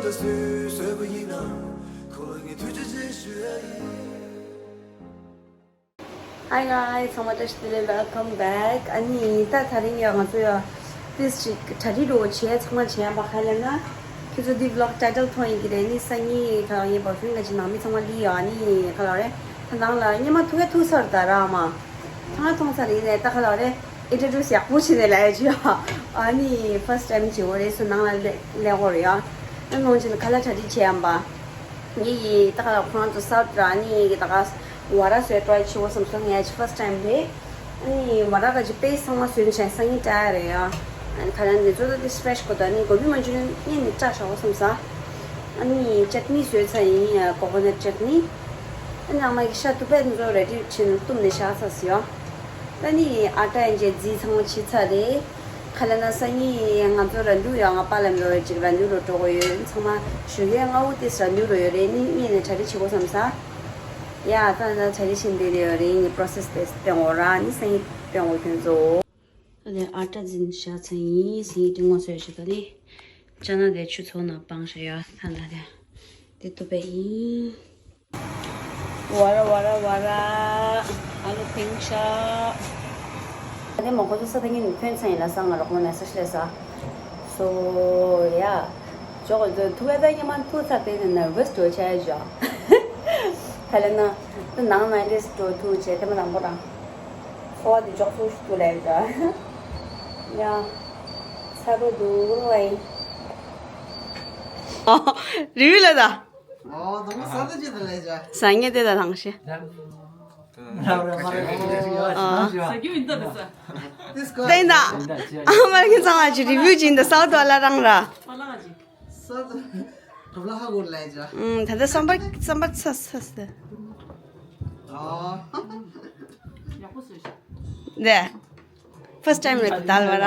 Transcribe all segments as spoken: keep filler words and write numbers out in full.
ད་སུས་བཟོས་པ་ཡིན་ན། ཁོ་ལ་ངས་ཐུགས་རྗེ་ཆེ་ཞུ་ཡ་ཡིན། Hi guys, ཚང་མ་བཀྲ་ཤིས་བདེ་ལེགས། Welcome back. ཨ་ནི་ད་དེ་རིང་ཡང་ང་ཚོ་ཡང་ཏིས་ཅིག་གྲ་སྒྲིག་འགྲོ་བྱས་ཚང་མ་བྱས་པ་ཧ་ལས་ན། ཁྱེད་ཚོ་འདི་vlog title མཐོང་ཡིན་གྱི་རེད། ནི་སང་ཉིན་ད་ངའི་boyfriend ག་ཅིག་ནང་མི་ཚང་མ་ལི་ཡ་ནི་ག་ལ་རེད། ད་ནང་ལ་སྙེ་མ་ཐུག་ག་ཐུག་ཚར་ད་ར་མ། ཐང་ལ་ཐོང་ཚར་ཡིན་ནས་ད་ག་ལ་རེད། introduce ཡག་པོ་བྱས་ནས་ལ་ཡ་ཅི་ཡ། ཨ་ནི་first time བྱེད་འོ་རེད་སུ་ནང་ལ་ལེ་ལེ་འོ་རེད་ཡ། ཨ་ནོང་ཅི་ནི་ག་ལ་གྲ་སྒྲིག་བྱས་ཡམ་པ། ངེད་ཀྱིས་ད་ག་ལ་ཁོ་རང་ཚོ་སའུ་ཊི་ར་ནི་ཡི་གེ་ད་ག་ཝ་ར་བཟོས་ཊི་རའི་བྱེད་འོ་བསམ་སོང་། ངས་ཅི་first time རེད། ཨ་ནི་ཝ་ར་ག་ཅི་པེ་སི་ཚང་མ་བཟོས་ནས་བྱས་སང་ཉིན་ཊ་ཡ་རེད་ཡ། ཨ་ནི་ཁ་ལན་ནི་ཚོ་ད་དེ་fresh གོ་ད་ནི་གོ་བི་མན་ཅུ་རི་ཡན་ནི་ཊ་ཤ་འོ་བསམ་ས། ཨ་ནི་ཅཊ་ནི་བཟོས་ཚ་ཡིན་ཡ་coconut ཅཊ་ནི། ཨ་ནི་ཨ་མ་གི་ཤ་ཏུ་པད་ནི་ཚོ་རེ་ཌི་བྱས་ནས་བཏུམ་ནས་བཞག་ཚ་སི་ཡ། ད་ནི་ཨ་ཊ་ཡན་ཅེ་རྫི་ཚང་མ་ཕྱི་ཚ་རེད། ཁ་ལ་ན་སང་ཉིན་ང་ཚོ་ར་འདུག་ཡ། ང་པཱ་ལགས་འགྲོ་བའི་ཅིག་ར་འདུག་རུ་འགྲོ་གི་ཡོད། ཚང་མ་ཞོགས་ཀས་སྔ་པོ་དེ་ར་འདུག་རུ་ཡོད་རེད། ནི་ངས་ནས་གྲ་སྒྲིག་བྱེད་དགོས་བསམ་ས། ཡ་ད་ན་གྲ་སྒྲིག་བྱེད་འདི་རེད་ཡོད་རེད། ངས་པོ་རོ་སེ་སི་དེ་སྤྲད་འོ་ར། ནི་སང་ཉིན་སྤྲད་འོ་ཁྱོད་ཚོ། ད་ནི་ཨ་ཊ་འཛིན་བཞག་ཚ་ཡིན། སང་ཉིན་དེ་ངོ་སོ་ཡ་ཞིག་ད་ནི་ཅ་ན་དེ་ཆུ་ཚོགས་ནང་སྤང་བཞག་ཡ། ད་ད་དེ་དེ་ཏུ་པད་ཡིན། ཝ་ར་ཝ་ར་ཝ་ར། ཨ་ལུ་ཕིང་ཤ། ཨ་དེ་མ་ཁོ་ཚོ་ས་ད་ངན་ནི་ཕན་ཚ་ཡིན་ལ་ས། ང་རོགས་མ་མེ་སེ་ཇི་ལས་ས། སོ་ཡ། ཇོ་གོ་ཚོ་ཐུག་ཡ་ད་ཉི་མ་ཐུག་ཚ་དེ་ནི་ནར་ཝེ་སི་འགྲོ་ཆ་ཡ་ཇོ། ཧ་ལས་ན་ད་ནང་ན་ཨེ་འདྲེས་འགྲོ་ཐུག་ཆེ་དེ་མ་དང་པོ་དང་། ཚོ་བ་དེ་ཇོག་ཚུགས་ཤིག་ཐུག་ལས་ཇོ། ཡ། ཚ་པོ་འདུག་ལ་ཡིན། རི་བོ་ལ་ད། ཨོ་དང་པོ་ས་ད་ཅི་ད་ལས་ཇོ། ས་ངེ་དེ་ད་ཐང་ཤེ། ཨ། ཏེ་སྐོར། ཏེ་ན། ཨ་མ་གི་ཚང་མ་ཅི་རི་བིའུ་ཅི་འདི་སའུ་ཐི་ཝ་ལ་རང་ར། ཨུམ། ད་ལྟ་བསམ་པ་བསམ་པ་ཚ་ཚ་ཚ། ཨ། ནས། ཕར་སི་ཊའིམ་རེད་ད་ལ་བ་ར།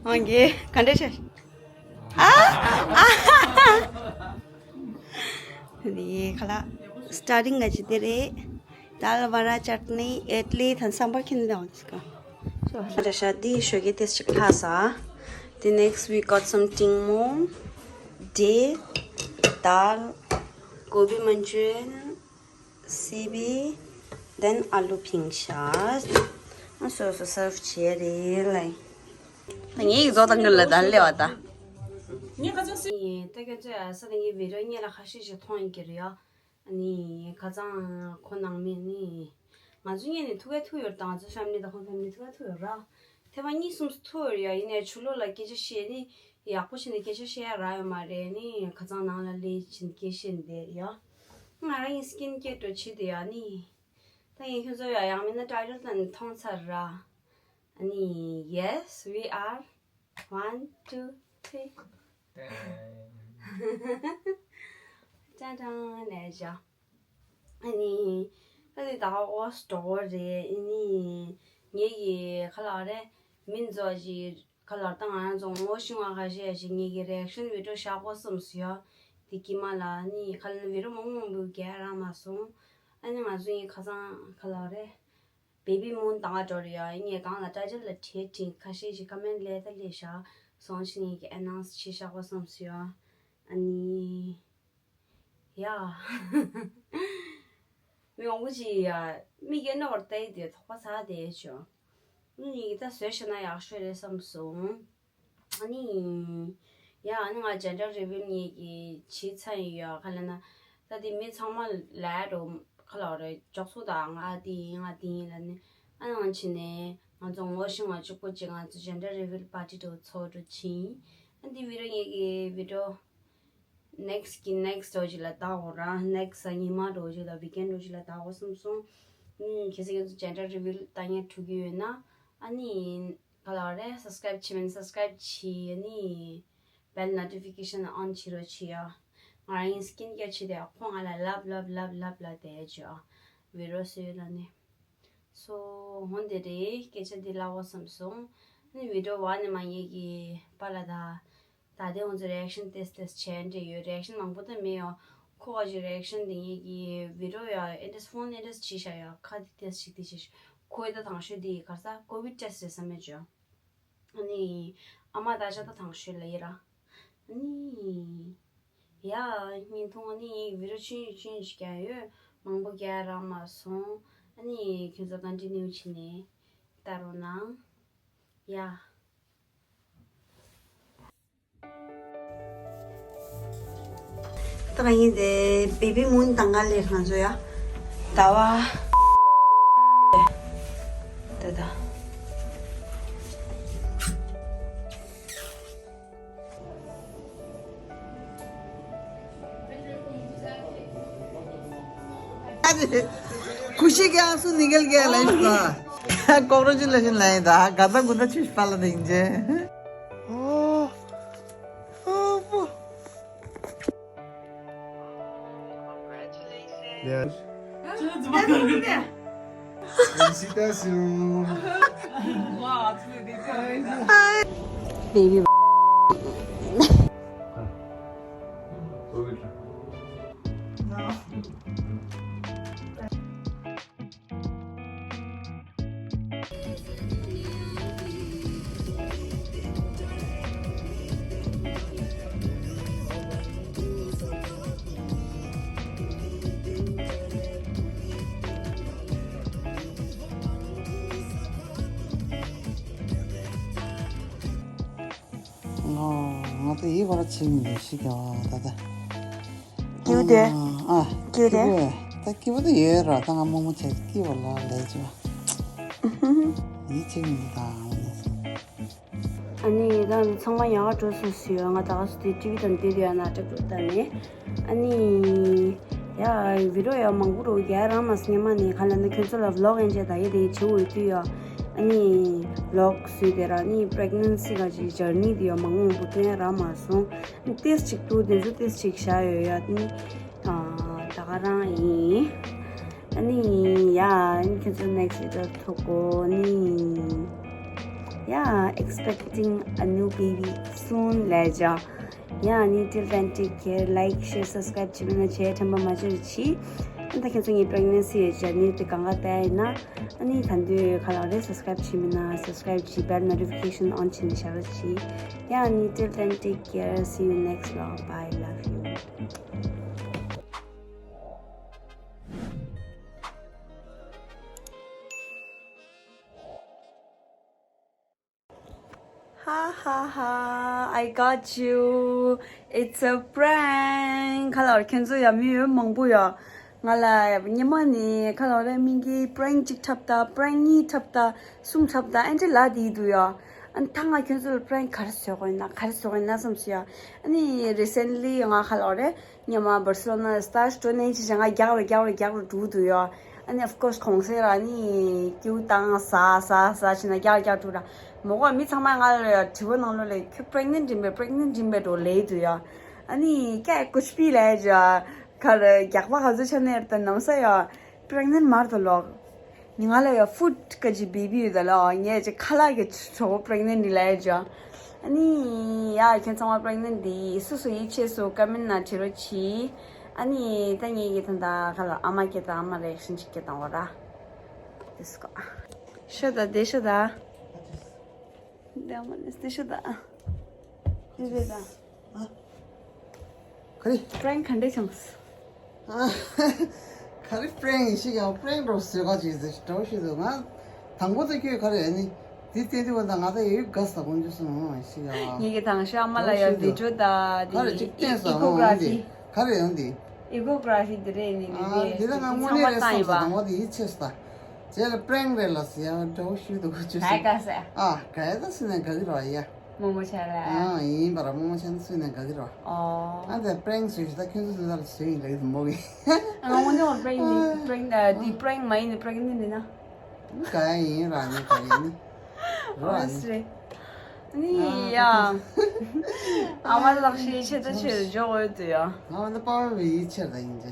ཨང་གི་ག་འདྲ་བྱས། ཨ། ཨ། ནི་ཁ་ལ་སི་ཊར་ཊིང་ག་ཅི་དེ་རེད། དཱལ་བ་ར་ཅཊ་ནི་ཨིཌ་ལི་དང་སམ་བར་ཁྱེར་ནས་འདུག་ག། འདྲ་ཤ་འདི་ཞོགས་ཀས་ཏེ་ཅིག་ལྷག་ས། The next we got some ཏིང་མོ། འབྲས། དཱལ། གོ་བི་མན་ཅུ་རི་ཡན། སི་བི། Then ཨ་ལུ་ཕིང་ཤ། སོ་སོ་སར་བ་བྱས་རེད་ལ། ངའི་བཟོ་དང་གི་ལ་ད་ལེ་བ་ད། ངས་ཁ་ཚང་སི། ད་ཁྱོད་ཚོས་ས་དེ་ངའི་བི་ཌིའོ་གཉིས་ལ་ཁ་ཤས་ཤིག་མཐོང་ཡིན་གྱི་རེད་ཡ། ཨ་ནི་ཁ་ཚང་ཁོ་ནང་མི་ནི། ང་ཚོ་གཉིས་ནི་ཐུག་ག་ཐུག་ཡོད་རེད་ད། ང་ཚོ་ཕེ་མི་ལི་དང་ཁོང་ཕེ་མི་ལི་ཐུག་ག་ཐུག་ཡོད་ར། ཐེ་བ་གཉིས་གསུམ་ཐུག་ཡོད་རེད་ཡ། ཡིན་ནའི་ཕྱི་ལོགས་ལ་སྐད་ཆ་བཤད་ནི་ཡག་པོ་བྱས་ནས་སྐད་ཆ་བཤད་ཡ་རག་ཡོད་མ་རེད། ནི་ཁ་ཚང་ནང་ལ་ལས་བྱེད་སྐད་བཤད་བསྡད་ཡ། ང་རང་ཡིན་སི་ཀིན་ཀེར་འགྲོ་བྱེད་དེ་ཡ་ནི། ད་ཡིན་ཁྱོད་ཚོ་ཡ་ཡང་མིན་ན་ཊའི་ཊལ་དང་མཐོང་ཚར་ར། ཨ་ནི་yes we are one two three། ཅང་ཅང་ནས་བཞག་ཨ་ནི། ད་དེ་ད་ཨོ་སི་འགྲོ་གི་རེད། ཨ་ནི། ངེད་ཀྱི་ཁ་ལག་རེད། མི་ཚོ་ཞིག་ཁ་ལག་ད་ང་རང་ཚོ་ངོ་ཤེས་པ་ཁ་ཤས་ཤིག་ངེད་ཀྱི་རི་ཨེག་ཤན་བི་ཌིའོ་བཞག་དགོས་བསམ་སོང་ཡ། དེ་དཀྱིལ་མ་ལ་ཨ་ནི་ཁ་ལག་བི་ཌིའོ་མང་མང་པོ་རྒྱག་རག་མ་སོང་། ཨ་ནི་ང་ཚོ་ཡིན་ཁ་སང་ཁ་ལག་རེད། བེ་བི་མུན་དང་འགྲོ་རེད་ཡ། ངས་གང་ལ་ཊའི་ཊལ་ལ་བྲིས་བྲིས་ཁ་ཤས་ཤིག་ཁ་མེན་ལས་ད་ལས་བཞག་སོང་ཞིག་ངེད་ཀྱི་ཨ་ནའུན་སི་བྱེད་བཞག་དགོས་བསམ་སོང་ཡ། ཨ་ནི། ཡ། མི་མང་པོ་ཅིག་ཡ། མི་སྐད་ནོར་བར་ལྟ་ཡི་དེ་དོགས་པ་ཚ་དེ་བྱུང་། ཨ་ནི་ད་བཟོས་བཞག་ན་ཡག་ཤོས་རེད་བསམ་སོང་། ཨ་ནི། ཡ་ཨ་ནི་ང་ཇེན་ཌར་རི་བིལ་ངེད་ཀྱི་བྱེད་ཚར་ཡོད་ཡ། ག་ལབ་ན། ད་དེ་མི་ཚང་མ་ལས་འགྲོ་ག་ལབ་རེད། འཇོག་ཚོགས་དང་ང་དེ་ཡིན་ང་དེ་ཡིན་ལབ་ནི། ཨ་ནི་ང་ཕྱིན་ནས་ང་ཚོ་ངོ་ཤེས་པ་གཅིག་པོ་གཅིག་ང་ཚོ་ཇེན་ཌར་རི་བིལ་པར་ཊི་འགྲོ་ཚོགས་འགྲོ་ཕྱིན། ཨ་འདི་བི་ཌིའོ་ངེད་ཀྱི་བི་ཌིའོ། ནེག་སི་གི་ནེག་སི་འགྲོ་ཅིག་ལ་བལྟ་འོ་ར། ནེག་སི་ཉི་མ་འགྲོ་ཅིག་ལ་ཝིག་ཨེན་འགྲོ་ཅིག་ལ་བལྟ་འོ་བསམ་སོང་། ཨུམ། གལ་སྲིད་ཁྱེད་ཚོ་ཇེན་ཌར་རི་བིལ་བལྟ་མཁན་ཐུག་གི་ཡོད་ན། ཨ་ནི། ག་ལབ་རེད། སབ་སི་ཀ་རའིབ་བྱེད་མིན་སབ་སི་ཀ་རའིབ་བྱེད། ཨ་ནི། བེལ་ནོ་ཊི་ཕི་ཀེ་ཤན་ཨོན་བྱེད་རོགས་བྱེད་ཡ། ང་རང་ཡིན་སི་ཀིན་ཀེར་བྱེད་དེ་ཁོ་ང་ལ་ལབ་ལབ་ལབ་ལབ་ལབ་དེ་བྱེད་ཡ། བི་ཌིའོ་བཟོས་ཡོད་ལ་ནི། སོ། འོན་ཏེ་རེད། སྐད་ཆ་འདི་ལབ་འོ་བསམ་སོང་། ནི་བི་ཌིའོ་བ་ནི་མ་ངེད་ཀྱི་པཱ་ལགས་ད། ད་ལྟའི་ང་ཚོ་རི་ཨེག་ཤན་ཏེས་ཏེས་བྱས་འདྲ་ཡོད། རི་ཨེག་ཤན་མང་པོ་ད་མེད་ཡོད། ཁོ་ག་ཅིག་རི་ཨེག་ཤན་འདི་ངེད་ཀྱི་བི་ཌིའོ་ཡ་ཨེ་འདྲས་ཕོན་ཨེ་འདྲས་བྱས་བཞག་ཡ། ཁ་འདི་ཏེས་ཞིག་འདི་བྱས་ཤག་ཁོའི་ད་དང་ཤོས་འདི་ག་ས་ཀོ་བིཌ་ཏེས་རེད་བསམ་མེད་བྱོས། ཨ་ནི་ཨ་མ་ད་ཆ་ད་དང་ཤོས་ལ་ཡིན་ར། ཨ་ནི་ཡ་བརྙན་ཐུང་ཨ་ནི་བི་ཌི་ཡོ་ཆུང་ཆུང་ཞིག་རྒྱག་ཡོད། མང་པོ་རྒྱག་རག་མ་སོང་། ཨ་ནི་ཁྱོད་ཚོ་ག་འདྲི་ནུས་བྱས་ནས་ལྟ་རོགས་གནང་། ཡ། ད་ག་ཡིན་དེ་བེ་བི་མུན་དང་ག་ལེར་ང་ཚོ་ཡ། ཟླ་བ། ད་ད། खुशी के आंसू निकल गया लाइफ का। कॉकरोच लक्षण लाए था। गाता गुंदा छुश पाला देंगे। Yes. Felicitations. Baby. ང་ད་ཡིད་ཁོ་ར་ཆེ་མི་འདུག་ཤི་ག་ད་ད། སྐྱིད་དེ། ཨ། སྐྱིད་དེ། ད་སྐྱིད་པོ་ད་ཡོད་ར་ད་ང་རྨོ་མོ་ཆེ་སྐྱིད་པོ་ལ་ལས་ཅི་བ། ཡིད་ཆེ་མི་འདུག་ད། ཨ་ནི་ད་ཚང་མ་ཡག་འགྲོ་སོང་ཟེར་ཡོད། ང་ད་ག་སུ་དེ་ཊི་ཝི་དང་དེ་དེ་ཡ་ན་སྐྲག་འགྲོ་ད་ནི། ཨ་ནི་ཡ་བི་ཌི་ཡོ་ཡ་མང་པོ་རུ་རྒྱ་རང་མ་སྙེ་མ་ནི་ག་ལ་ན་ཁྱོད་ཚོ་ལ་བི་ལོག་ཡན་ཆད་ད་ཡེ་དེ་བྱེད་འོས་དུས་ཡ། ཨ་ནི་བི་ལོག་སུས་དེ་ར་ནི་པི་རེག་ནན་སི་ག་ཅིག་ཇར་ནི་དེ་ཡ་མང་མང་པོ་སྟོན་ར་མ་སོང་། ཏེས་ཅིག་ཏུ་དེ་ཚོ་ཏེས་ཅིག་བཞག་ཡོད་ཡ་ནི། ད་ག་རང་ཡིན། ཨ་ནི་ཡ་ཨ་ནི་ཁྱེད་ཚོ་next video ཐུག་གོ་ནི། Yeah, expecting a new baby soon ལས་ཅ། Yeah, ཨ་ནི་till then take care, like, share, subscribe བྱེད་མི་ན་བྱས་དྲན་པ་མ་བརྗེད་རེ་བྱེད། ཨ་ནི་ད་ཁྱེད་ཚོ་ངའི་pregnancy ཡི་journey དེ་གང་ག་བལྟ་ཡིན་ན། ཨ་ནི་ད་འདོད་ཁ་ལག་རེ་subscribe བྱེད་མི་ན་subscribe བྱེད། bell notification on བྱེད་ནས་བཞག་རོགས་བྱེད། Yeah, ཨ་ནི་till then take care, see you next vlog, bye, love you. Ha ha ha, I got you. It's a prank. ཁ་ལོར་ཁྱེད་ཚོ་ཡ་མི་ཡོད་མང་པོ་ཡོད། ང་ལ་ཉི་མ་ནི་ཁ་ལོར་རེ་མིང་གི་prank གཅིག་འཁྲབ་ད། prank གཉིས་འཁྲབ་ད། གསུམ་འཁྲབ་ད། ཨན་ཅི་ལ་དེ་དུ་ཡོད། ཨན་ད་ང་ཁྱེད་ཚོ་ལ་prank ག་རེ་བཟོ་དགོས་ན་ག་རེ་བཟོ་དགོས་ན་བསམ་སོང་ཡ། ཨ་ནི་recently ང་ཁ་ལོར་རེ། ཉི་མ་Barcelona སི་ཊེ་ཊི་སི་འགྲོ་ནས་ཅི་བྱ་ང་རྒྱག་རོ་རྒྱག་རོ་རྒྱག་རོ་འགྲོ་འདུག་ཡོད། ཨ་ནི་of course གོང་སེ་ར་ནི་ཀྱུ་བཏང་ཟ་ཟ་ཟ་བྱས་ན་རྒྱག་རྒྱག་འགྲོ་ར། མོ་གོ་མི་ཚང་མ་ང་ལ་དྲི་བ་ནང་ལོགས་ལ་ཁྱོད་pregnant ཡིན་པས་pregnant ཡིན་པས་འགྲོ་ལས་འདུག་ཡོད། ཨ་ནི་ཀྱ་ཀུཆ་པི་ལས་ཇ་ཁར་རྒྱག་པ་ག་ཚོད་ཆ་ནས་ད་ནམ་ས་ཡོད། pregnant མར་དུ་ལོག་ང་ལ་ཡ་food ག་ཅི་བི་བི་ཡོད་ད་ལོ། ངས་ཅི་ཁ་ལག་གི་གྲོགས་pregnant འདི་ལ་ཡ་ཅོ། ཨ་ནི་ཡ་ཁྱེད་ཚང་མ་pregnant འདི་སུ་སུ་ཡིད་ཆེས་སུ་ཀ་མེན་ན་བྲིས་རོགས་གྱིས། ཨ་ནི་ད་ངས་ཀྱི་ད་ད་ཁ་ལ་ཨ་མ་སྐད་དང་ཨ་མ་reaction ཅིག་སྐད་དང་བ་ར། དེ་སྐོ། ཤོད་ད་དེ་ཤོད་ད། དེ་ཨ་མ་ནས་དེ་ཤོད་ད། དེ་དེ་ད། ག་རེ། prank ག་འདྲ་བྱུང་། ག་རེ་prank ཡིན་ཤི་ཡང་prank འགྲོ་བཟོས་ག་ཅིག་ཟེར་འགྲོ་ཤི་འདུག་ང་དང་པོ་དེ་ཁྱོད་ག་རེ་ནི་དེ་བསྟན་དུས་བ་ད་ང་ད་ཡོད་ག་ས་དགོངས་རྒྱུ་སོང་ཤི་ཡང་། ངེད་ཀྱི་དང་ཤ་མ་ལ་ཡ་འགྲོ་ཤི་འདུག video ད་ག་རེ་ཅིག་བསྟན་ས་འོང་འདི་ecography། ག་རེ་ཡོང་འདི། ecography དེ་རེད་ནི་ཨ་འདི་ད་ང་དངོས་གནས་རེད་བསམ་ས་དང་པོ་དེ་ཡིད་ཆེས་ས། རྗེས་ལ་prank རེད་ལ་ཟེར་ཡང་འགྲོ་ཤི་འདུག་ག་ཅིག་ག་ས། ཨ་ག་ཡ་ད་སུ་ནས་ག་གི་རོ་ཡ། རྨོ་མོ་ཆེ་ལ། ཨ་ཡིན་པ་ར་རྨོ་མོ་ཆེ་ན་སུས་ནས་ག་གི་རོ། ཨོ། ཨ་ད་prank བཟོས་ཤི་ད་ཁྱོད་ཚོ་ཚོ་ལ་བཟོས་ཡིན་ལ་ཡིན་མོ་གི། ཨ་ང་ངོ་ནས་prank ནི་prank ཨ་འདི་prank མ་ཡིན་ནི་pregnant ཡིན་ན། ག་ཡ་ཡིན་ར་ནི་ག་ཡིན་ནི། རོ་ཨ་ཨ་ནི། སི་རེད། ནི་ཡ། ཨ་མ་ལགས་ཤི་ཆེ་ད་ཆེ་འཇོག་འོས་དུ་ཡ། ང་ད་པ་བའི་ཡིད་ཆེ་ད་ཡིན་ཅེ།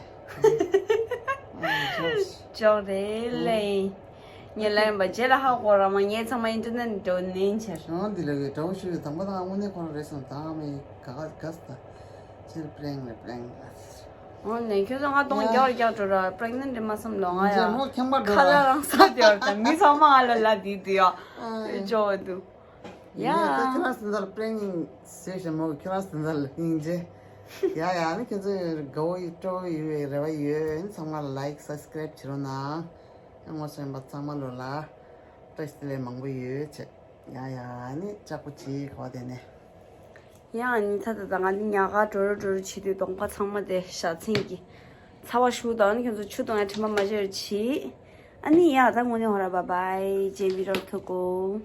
ཅོག་རེད་ལེ། ངས་ལན་པ་རྗེས་ལ་ཧ་གོ་ར་མ་ངས་ཚང་མ་internet འགྲོ་ནན་ཆེར། ཨང་འདི་ལ་གི་དྲ་བོ་ཞུ་བའི་དང་པོ་དང་དངོས་གནས་ཁོ་རང་རེད་སོང་དང་མི་ག་ག་ག་ས་ད་ཕྱིར་pregnant pregnant ཨོ་ནས་ཁྱོད་ཚོ་ང་གཏོང་རྒྱག་རྒྱག་འགྲོ་ར་pregnant རེད་མ་བསམ་ལོ་ང་ཡ་ཁ་ལ་རང་ས་དེ་བར་དང་མི་ཚང་མ་ང་ལ་ལ་དི་དི་ཡ་ཇོ་བ་དུ། ཡ། ཡིན་ད་ཁྱོད་རང་སེམས་ཚར་པྲེང་ཟེར་ཞེས་མོ་ཁྱོད་རང་སེམས་ཚར་ལ་སྙིང་རྗེ། ཡ་ཡ་ནི་ཁྱོད་ཚོ་དགའ་བོ་ཡོད་སྤྲོ་བོ་ཡོད་པའི་རེ་བ་ཡོད། ཚང་མ་ལ་ལའིཀ་སབ་སི་ཀ་རེབ་བྱེད་རོགས་གནང་། ཡང་ངོ་སོན་པ་ཚང་མ་ལོ་ལ་བཀྲ་ཤིས་བདེ་ལེགས་མང་པོ་ཡོད་བྱེད། ཡ་ཡ་ནི་ལྕགས་པོ་བྱེད་ག་བ་དེ་ནས། ཡང་ནི་ད་ད་ད་ང་ནི་ཉག་ག་འགྲོ་རུ་འགྲོ་རུ་བྱེད་དུས་གདོང་པ་ཚང་མ་དེ་ཞག་ཚིན་གྱི་ཚ་བ་ཞུ་དང་ནི་ཁྱོད་ཚོ་ཆུ་དང་ཡང་དྲི་མ་མ་བྱེད་རུ་བྱེད། ཨ་ནི་ཡ་ད་དངོས་གནས་ཧོ་ར་བ་བའི་ཇེ་བི་རོ་ཐུ་གོ།